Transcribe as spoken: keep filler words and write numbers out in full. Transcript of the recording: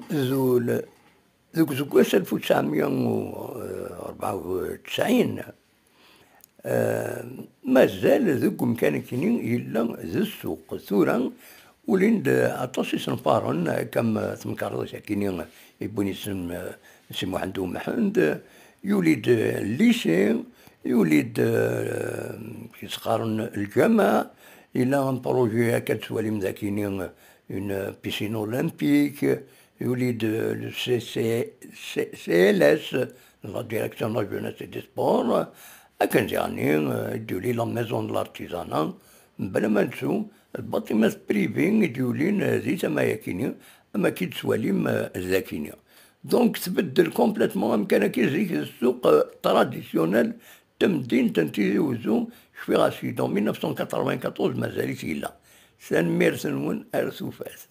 Zul, deg useggas alef u tesɛemya u rebɛa u tesɛin, eh, mazal deg umkan akkenni yella d ssuq. Tura ulin-d aṭas isenfaren, akka am temkarḍit akkenni i wwin isem, eh, Si Muḥend U Mḥend, yuli-d lycée, yuli-d, eh, s-qqaren lǧameɛ, yella un projet akka d-tettwalim d akkenni, une piscine olympique, yuli-d le C C, C-, C L S, la direction de la jeunesse et des sports, akken diɣenni, eh, d-yuli la maison de l'artisanat, mebla ma nettu, lbaṭimat privé i d-yulin, eh, di tama-yakini, am akka i d-tettwalim, eh, dakini. Donc, tbeddel complètement amkan-agi zik d ssuq, eh, traditionnel, tamdint n Tizi Uzzu, cfiɣ-as-id en mille neuf cent quatre-vingt-quatorze mazal-it yella. Tanemmirt-nwen ar tufat.